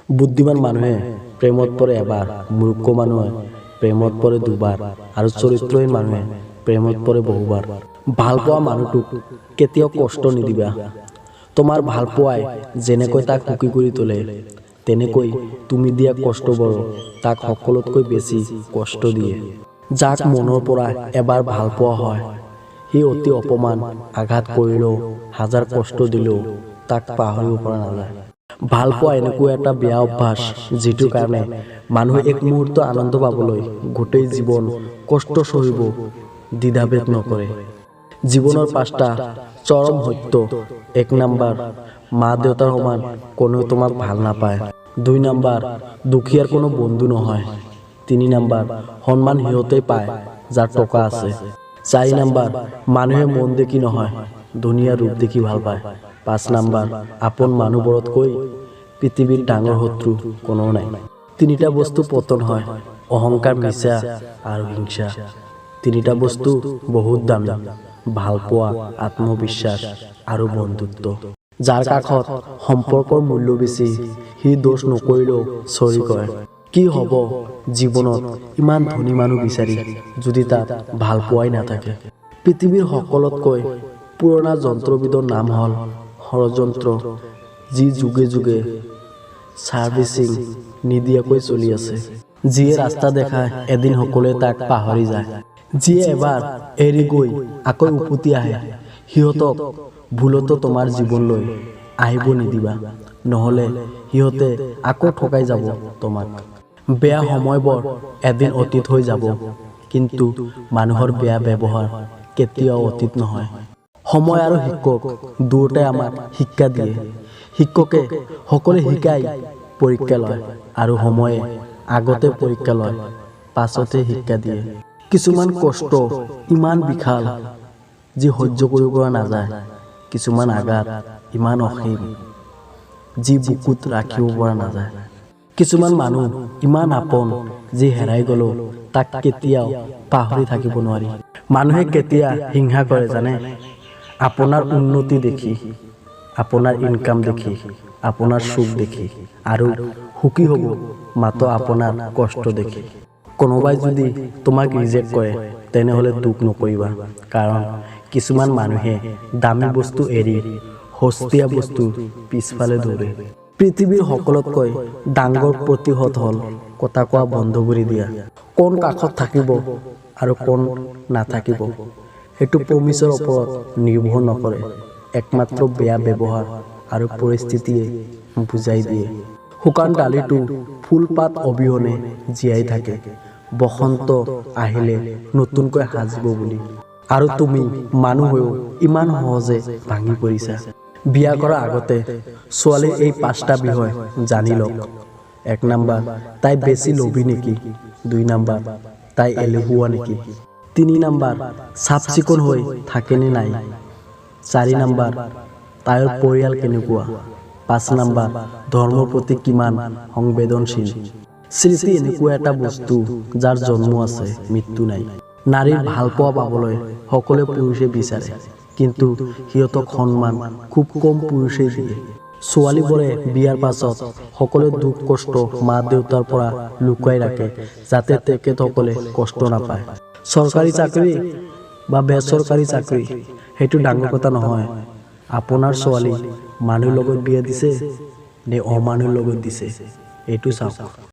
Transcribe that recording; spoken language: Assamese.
বুদ্ধিমান মানুহে প্ৰেমত পৰে এবাৰ, মূৰ্খ মানুহে প্ৰেমত পৰে দুবাৰ আৰু চৰিত্ৰহীন মানুহে প্ৰেমত পৰে বহুবাৰ। ভালপোৱা মানুহটোক কেতিয়াও কষ্ট নিদিবা। তোমাৰ ভালপোৱাই যেনেকৈ তাক সুখী কৰি তোলে, তেনেকৈ তুমি দিয়া কষ্টবোৰো তাক সকলোতকৈ বেছি কষ্ট দিয়ে। যাক মনৰ পৰা এবাৰ ভালপোৱা হয়, সি অতি অপমান, আঘাত কৰিলেও, হাজাৰ কষ্ট দিলেও তাক পাহৰিব পৰা নাযায়। ভালপোৱা এনেকুৱা এটা বেয়া অভ্যাস, যিটোৰ কাৰণে মানুহে এক মুহূৰ্ত আনন্দ পাবলৈ গোটেই জীৱন কষ্ট সহিব দ্বিধাবোধ নকৰে। জীৱনৰ পাঁচটা চৰম সত্য। 1 নাম্বাৰ, মা দেউতাৰ সমান কোনেও তোমাক ভাল নাপায়। 2 নাম্বাৰ, দুখীয়াৰ কোনো বন্ধু নহয়। 3 নাম্বাৰ, সন্মান সিহঁতেই পায় যাৰ টকা আছে। 4 নাম্বাৰ, মানুহে মন দেখি নহয়, ধুনীয়া ৰূপ দেখি ভাল পায়। 5 নাম্বাৰ, আপোন মানুহবোৰতকৈ পৃথিৱীৰ ডাঙৰ শত্ৰু কোনো নাই। তিনিটা বস্তু পতন হয়, অহংকাৰ, মিছা আৰু হিংসা। তিনিটা বস্তু বহুত দামী, ভালপোৱা, আত্মবিশ্বাস আৰু বন্ধুত্ব। যাৰ কাষত সম্পৰ্কৰ মূল্য বেছি, সি দোষ নকৰিলেও চৰি কয়। কি হ'ব জীৱনত ইমান ধনী মানুহ বিচাৰি যদি তাত ভালপোৱাই নাথাকে। পৃথিৱীৰ সকলোতকৈ পুৰণা যন্ত্ৰবিধৰ নাম হ'ল ষড়যন্ত্ৰ, যি যুগে যুগে ছাৰ্ভিচিং নিদিয়াকৈ চলি আছে। যিয়ে ৰাস্তা দেখায়, এদিন সকলোৱে তাক পাহৰি যায়। যিয়ে এবাৰ এৰি গৈ আকৌ উভতি আহে, সিহঁতক ভুলতো তোমাৰ জীৱনলৈ আহিব নিদিবা, নহ'লে সিহঁতে আকৌ ঠগাই যাব তোমাক। বেয়া সময়বোৰ এদিন অতীত হৈ যাব, কিন্তু মানুহৰ বেয়া ব্যৱহাৰ কেতিয়াও অতীত নহয়। সময় আৰু শিক্ষক দুয়োটাই আমাক শিক্ষা দিয়ে। শিক্ষকে সকলো শিকাই পৰীক্ষা লয় আৰু সময়ে আগতে পৰীক্ষা লয়, পাছতহে শিক্ষা দিয়ে। কিছুমান কষ্ট ইমান বিশাল যি সহ্য কৰিব পৰা নাযায়। কিছুমান আঘাত ইমান অসীম যি বুকুত ৰাখিব পৰা নাযায়। কিছুমান মানুহ ইমান আপোন যি হেৰাই গ'লেও তাক কেতিয়াও পাহৰি থাকিব নোৱাৰি। মানুহে কেতিয়া হিংসা কৰে জানে? আপোনাৰ উন্নতি দেখি, আপোনাৰ ইনকাম দেখি, আপোনাৰ সুখ দেখি, আৰু সুখী হ'ব মাত্ৰ আপোনাৰ কষ্ট দেখি। কোনোবাই যদি তোমাক ৰিজেক্ট কৰে, তেনেহ'লে দুখ নকৰিবা, কাৰণ কিছুমান মানুহে দামী বস্তু এৰি সস্তীয়া বস্তু পিছফালে দৌৰে। পৃথিৱীৰ সকলোতকৈ ডাঙৰ প্ৰতিশোধ হ'ল কথা কোৱা বন্ধ কৰি দিয়া। কোন কাষত থাকিব আৰু কোন নাথাকিব, সেইটো প্ৰমিছৰ ওপৰত নিৰ্ভৰ নকৰে, একমাত্ৰ বেয়া ব্যৱহাৰ আৰু পৰিস্থিতিয়ে বুজাই দিয়ে। শুকান ডালিটো ফুল-পাত অবিহনে জীয়াই থাকে, বসন্ত আহিলে নতুনকৈ সাজিব বুলি। আৰু তুমি মানুহ হৈও ইমান সহজে ভাঙি পৰিছা। বিয়া কৰাৰ আগতে ছোৱালীৰ এই পাঁচটা বিষয় জানি লওক। 1 নাম্বাৰ, তাই বেছি লোভী নেকি? 2 নাম্বাৰ, তাই এলেহুৱা নেকি? 3 নাম্বাৰ, চাফ চিকুণ হৈ থাকেনে নাই? 4 নাম্বাৰ, তাইৰ পৰিয়াল কেনেকুৱা? 5 নাম্বাৰ, ধৰ্মৰ প্ৰতি কিমান সংবেদনশীল? স্মৃতি এনেকুৱা এটা বস্তু যাৰ জন্ম আছে, মৃত্যু নাই। নাৰীৰ ভালপোৱা পাবলৈ সকলো পুৰুষে বিচাৰে, কিন্তু সিহঁতক সন্মান খুব কম পুৰুষেই দিয়ে। ছোৱালীবোৰে বিয়াৰ পাছত সকলো দুখ কষ্ট মা দেউতাৰ পৰা লুকুৱাই ৰাখে, যাতে তেখেতসকলে কষ্ট নাপায়। চৰকাৰী চাকৰি বা বেচৰকাৰী চাকৰি, সেইটো ডাঙৰ কথা নহয়। আপোনাৰ ছোৱালী মানুহৰ লগত বিয়া দিছে নে অমানুহৰ লগত দিছে, এইটো চাওক।